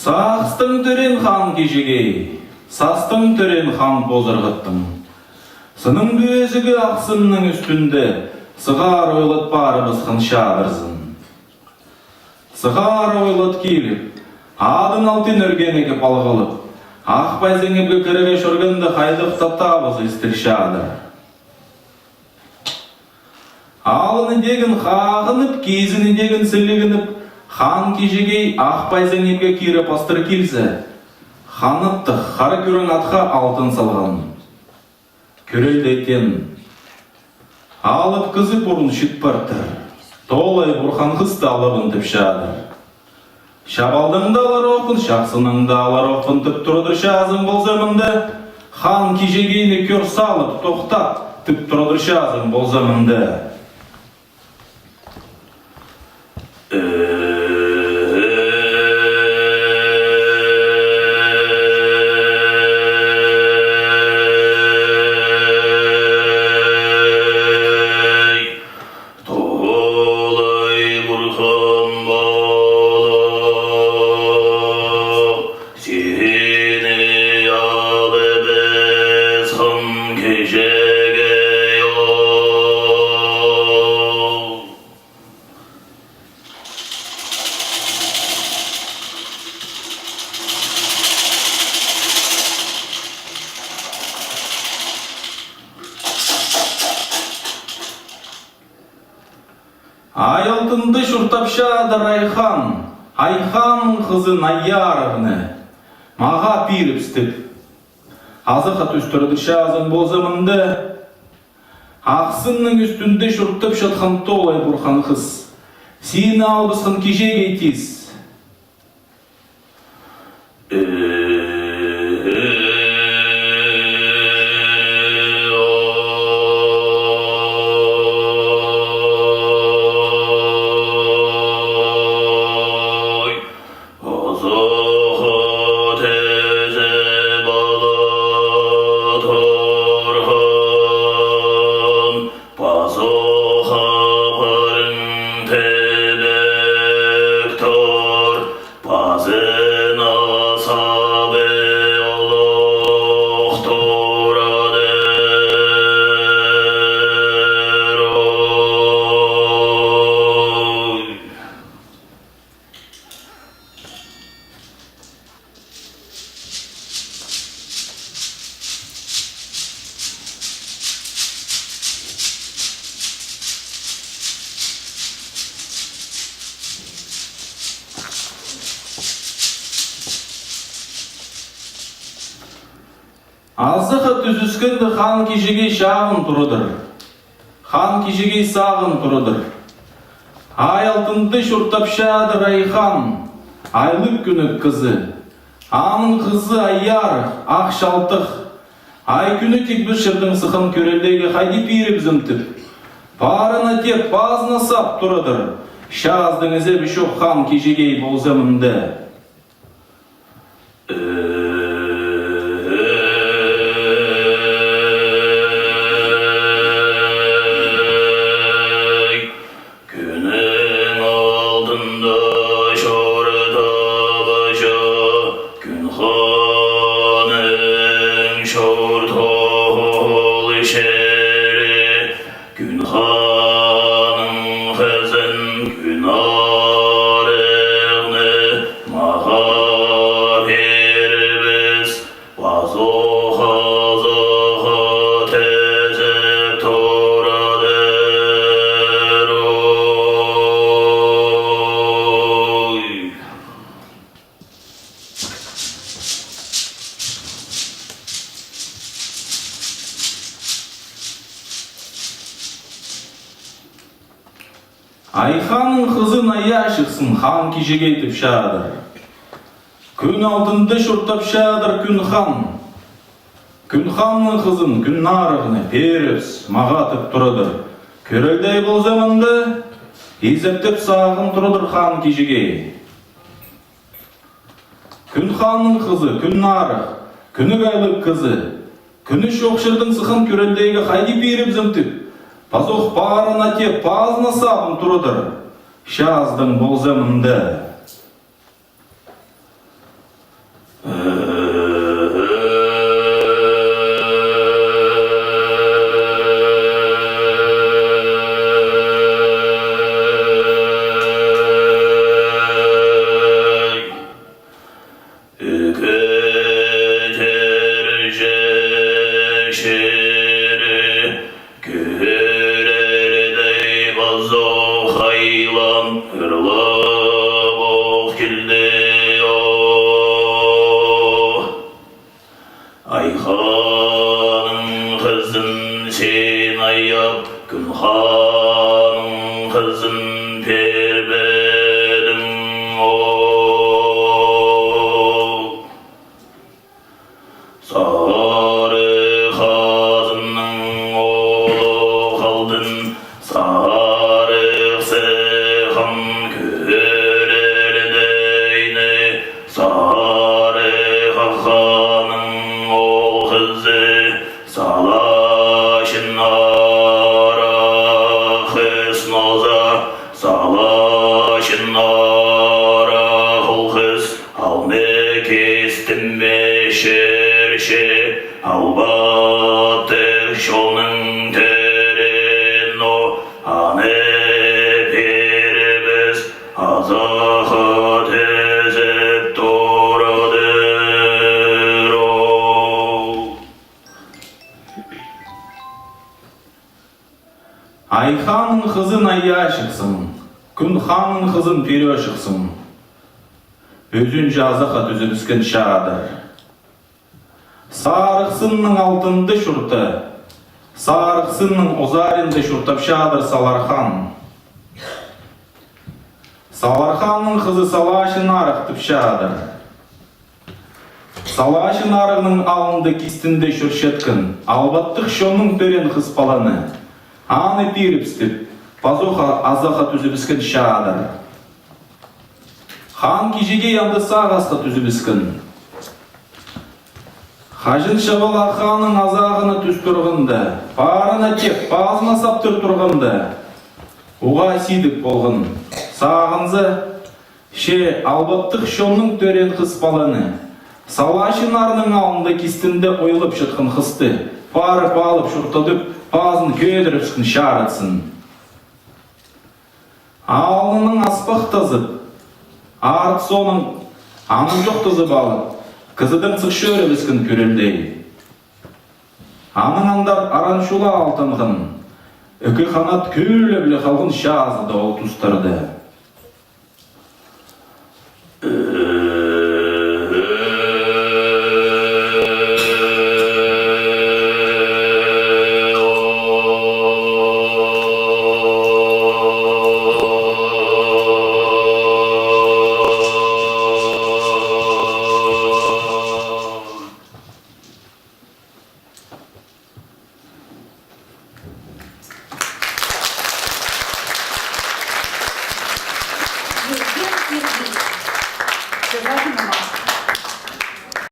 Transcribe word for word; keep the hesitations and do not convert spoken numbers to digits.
Сағыстың тӧреен, хан кижегей, састың тӧреен, хан позырғыттың. Сынның пӧзігі ах сынның ӱстӱнде сығара ойлат парыбысхан чадырзын. Сығара ойлат киліп, адын алтын ӧргенеге палғалып, ах пайзаң ибге кірерге чӧргенде хайдағ таа табыс истіл чадыр. Алын идегін хағынып, кизін идегін сілігініп, хан кижегей ах пайзаң ибге кире пастыр килзе, хан аттығ хара кӱрең атха алтын салған. Кӧрелдей теен алып кізі пурун чит партыр. Тоолай Пурхан хысты алабын тіп чадыр. Чабалдаң даа алар охпын, чахсынаң даа алар охпын тіп турадыр чазың полза мында. Хан кижегейні кӧр салып, тохтат тіп турадыр чазың полза мында. Тоолай Пурхан пала, сині алып исхан кижегей ол. Ай алтында чуртап чадыр Айхан, Айханның хызын, Айярығны, мағаа пирібіс тіп, азахха тӱс турадыр чазың полза мында. Ах сынның ӱстӱнде чуртап чатхан Тоолай Пурхан хыс сині алыбысхан кижегей тис. Азахха тізе пала турған, пазох хабарың тибек тур, пазына сабы олох турадыр. Азахха тӱзіскенде хан кижегей чағын турадыр. Хан кижегей сағын турадыр. Ай алтында чуртап чадыр Айхан, айлығ кӱнніг кізі. Аның хызы Айярығ, ах чалтых. Ай кӱні тик піс чирдең сыххан кӧрелдейге хайди пирібізем тіп, парына теп, пазына сап турадыр. Чазыдың ізебі чох хан кижегей полза мында. Кӱннің алтында чуртабыза Кӱн ханның чурт ол чирі. Кӱн ханның хызын, Кӱн Арығны мағаа пирібіс, пазох азахха тізіп турадыр. Ой. Айханның хызын Айя чыхсын хан кижегей тіп чадыр. Кӱн алтында чуртап чадыр Кӱн хан. Кӱн ханның хызын, Кӱн Арығны, пирібіс, мағаа тіп турадыр. Кӧрелдей полза мында, изептеп сағын турадыр хан кижегей. Кӱн ханның хызы, Кӱн Арығ, кӱнніг айлығ кізі. Кӱні чох чирдең сыххан кӧрелдейге хайди пирібізем тіп, пазох парына теп, пазына сабын турадыр. Чазыдың полза мында. Албаттығ чонның тӧреен, о, аны пирібіс, азахха тӱзіп турадыр ол. Ай ханның хызын айаачыхсың, Кӱн ханның хызын пирӧӧчіксің. Ӱзінҷі азахха тӱзібіскен чадыр. Сарығ сынның алтында чурта, Сарығ сынның узарында чуртап чадыр Салархан. Саларханның хызы Салаачы Нарығ тіп чадыр. Салаачы Нарығның алнында кистінде чӧрчеткен албаттығ чонның тӧреен хыс паланы, аны пирібіс тіп, пазох азахха тӱзібіскен чадыр. Хан кичіге анда сағасха тӱзібіскен. Хаҷан Чабал Ах ханның азағына тӱс турғанда, парына теп пазына саптыр турғанда, уғаа сидік полған. Сағынза, че албаттығ чонның тӧреен хыс паланы, Салаачы Нарның алнында кистінде ойлап чатхан хысты парып алып чуртадып, пазын кӧдірібіскен чарытсын. Алнының аспах тазып, арт соонаң анын чоохтазып алып, кізідең сых чӧрібіскен кӧрердей. Аның андар аран чула алтанған, ікі ханат кӧлеп ле халған чазыда ол тустарда.